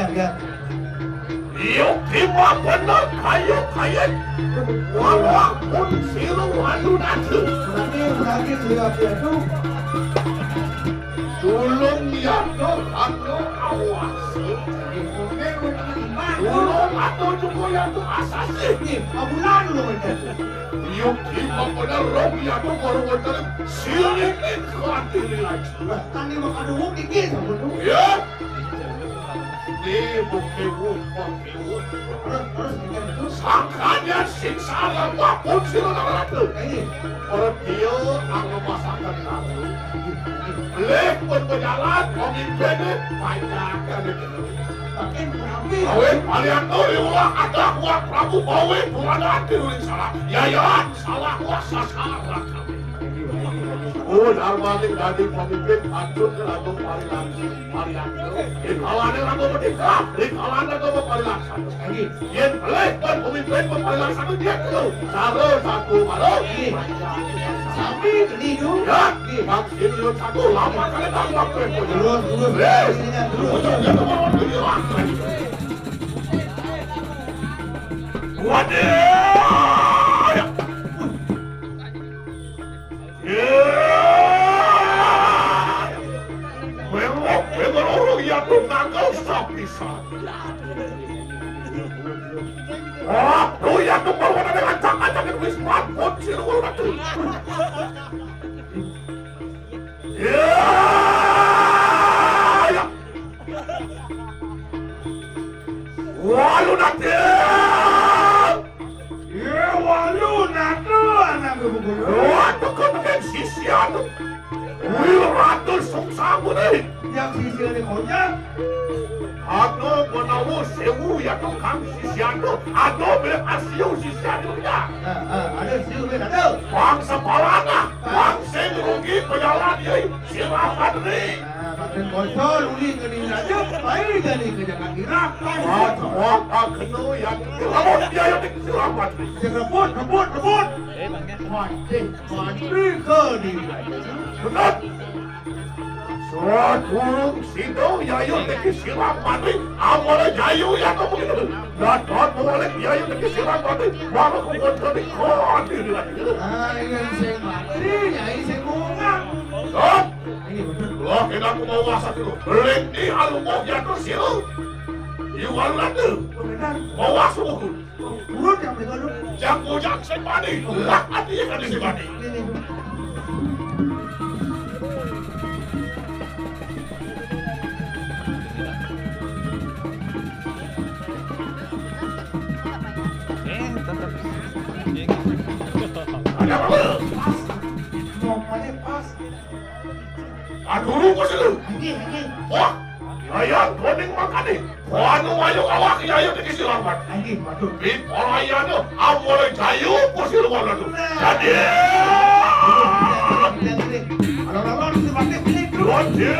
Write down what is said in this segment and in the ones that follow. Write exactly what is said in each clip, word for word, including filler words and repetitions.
Iya, iya. Yuk, ima bener kayu-kayu. Walaupun silu anu natu. Berarti, berarti silu api itu. Tulung ya tuh, anu awas. Oke, oke, teman-teman. Tulung atuh juga ya tuh asasi. Nih, abulan lu mencari. Yuk, ima bener rong ya tuh baru ngeterin siling itu hati lagi. Lah, kan ini mah kadung dikit, sama lu. Ya. Di bukti wuh, bukti wuh. Terus, terus, gimana tuh? Sangkanya sing salah, wapun sila naratu. Eh. Orang dia anu masakan lalu. Leh pun berjalan, pemimpinnya banyak yang gitu. Makin rapi. Awet, kalian tuh diulah ada kuat Prabu Bawe, bulan nanti uling salah. Ya, ya, salah kuasa salah kami. Oh, Darmaning dadi pemimpin, pantun ke lagu paling langsung. Di kalangan lagu merdeka, di kalangan lagu berparilasan. Yén pelih pun pemimpin berparilasan dia tu. Cara satu baru. Sami geni tu. Ya, bang sini satu lama kali tambah pun. Terus, terus, terus, terus. Waduh. Wéngok, wéngok, ya tuh nganggo sapisan. Oh, tuh ya tuh bawa ada rancak-rancak itu wis mabut si lu tuh. Ya, ya. Walu dateng. Ye, walu natu anak ibu guru. Waduh, kan sisya tuh. Wih, ratus sungsang nih. Yang sisya nih konyol. Anu menawa sewu ya tukang sisya tuh. Anu bener asiu sisya tuh ya. Ah, ah, ada siu bener ada. Bang sepalana, bang sing rugi pejalan ye. Sirapat nih. Nah, makin bocor, uli ke diri aja, baik jadi ke jangan dirangkai. Wah, wah, kenu ya. Lawan dia yang sirapat nih. Rebut, rebut, rebut. Mati, mati ke diri aja. Benar. Sadurung sida yayu teki sirah mati, amala jayu ya to begitu. Dapat boleh yayu teki sirah mati, baru kuat tadi kau diri lagi. Ah, iya, sing mati, ya, sing bunga. Hah? Ini bener. Lah, kena aku mau masak dulu. Beli di alumah jatuh siu. Iwan lagi. Bener. Mau masuk. Urut yang begitu. Yang bujang sing mani. Lah, hati kan sing mani. Ini. Eh, tetap. Ada apa? Pas. Momennya pas. Aduh, bos itu. Ini, ini. Wah, Yayan, koning makane. Wanu ayo awak Yayan iki silamat. Anjing, waduh. Di parayana amole jayu kusir waladu. Jadi. Kalau-kalau harus dipakai beli dulu. Waduh.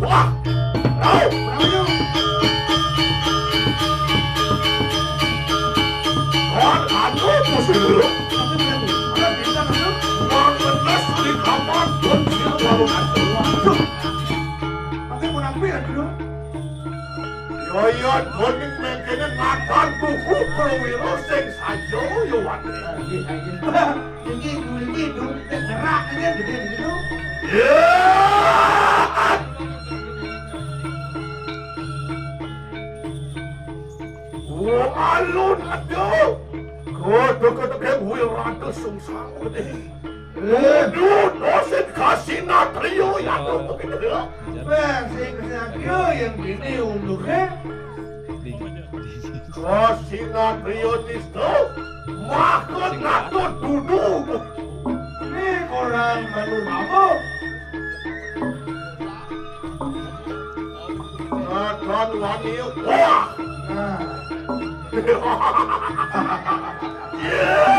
Wah, au. Wah, anu, pusing dulu. Wah, bener, sulit amat, pusing baru nanti. Waduh. Pakai mau nampil, aduh. Yoyon, koning mengkene ngadan buku perwira sing saja, yo, Wati. Iki, iki, iki, gerak aja gede gitu. Ya. Wah, alun, aduh. Kudu, kudu, kudu, wirata sungsang, kudu. Waduh, dosit kasina trio ya tuh. Wah, sing kasina trio yang gini umurnya. Kasina trio nisto, makan nato duduk. Ini orang baru mabuk. Makan wani, wah. Nah. Yeah!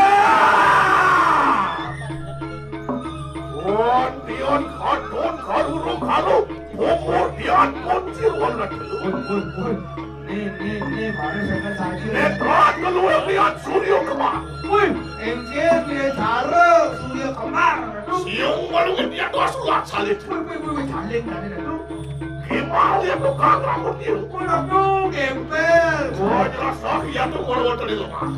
Woi, woi. Nih, nih, nih, baru saya saja. Eh, telat keluar lihat Suryo Kembar. Woi, engke dia cara Suryo Kembar. Siung balungin dia dos luar salit. Woi, woi, woi, woi, caling tadi dah tuh. Gimana ya tukang rambut dia? Woi, aduh, gempel. Wah, jelas dah, iya tuh kalau tadi lemah.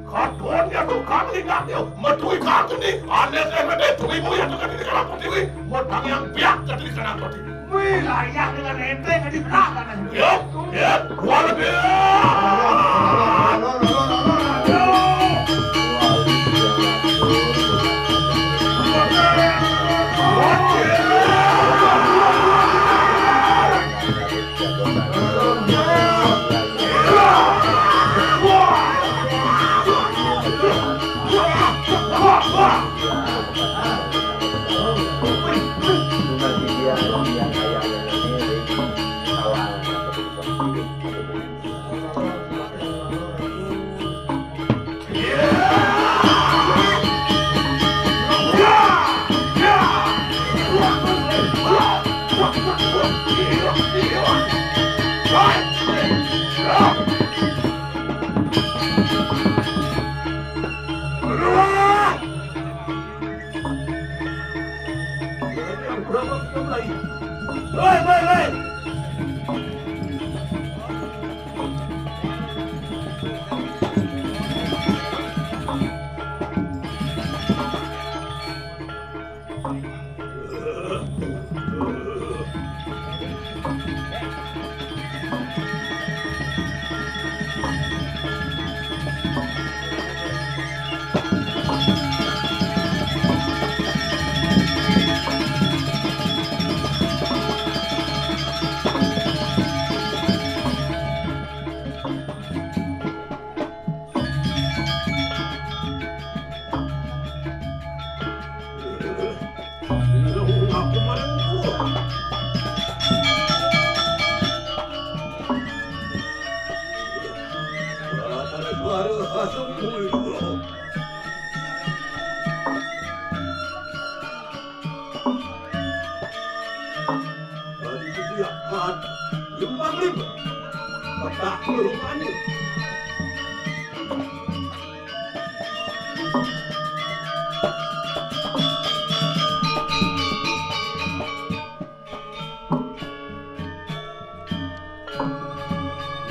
Katon ya tukang lingkar yo, metui kang geni, aneh teh mete tui mu ya tukang di kenapa tiwi, mau tang yang biak jadi kenapa tiwi. Wih, layak dengan enteng jadi berapa nanti? Yo, yo, gua lebih.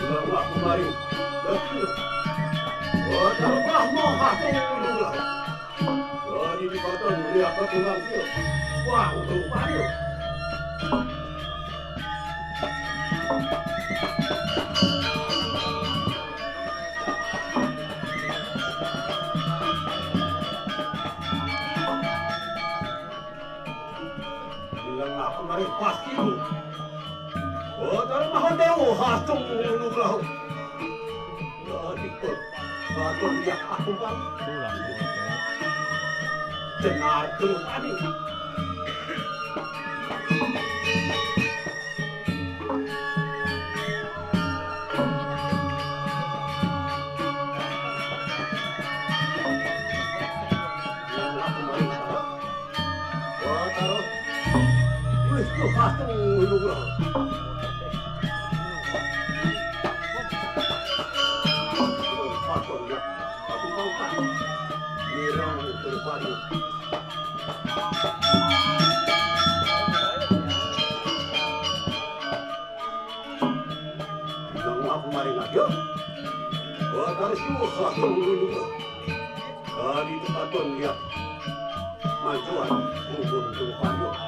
Ulalah kemari. Wadah Brahma hasil ulalah. Jadi dikatakan lihat keturunan dia. Wah, untuk panggil. Bilang aku mari pasti. Kotor Mahadewa hatung ulu lahu. Jadi kok kotor dia aku kan. Dengar dulu tadi. Nang aku maring aja. Batar siwa satu dulu. Tadi tempat dia. Majuan, turun, turun, panjang.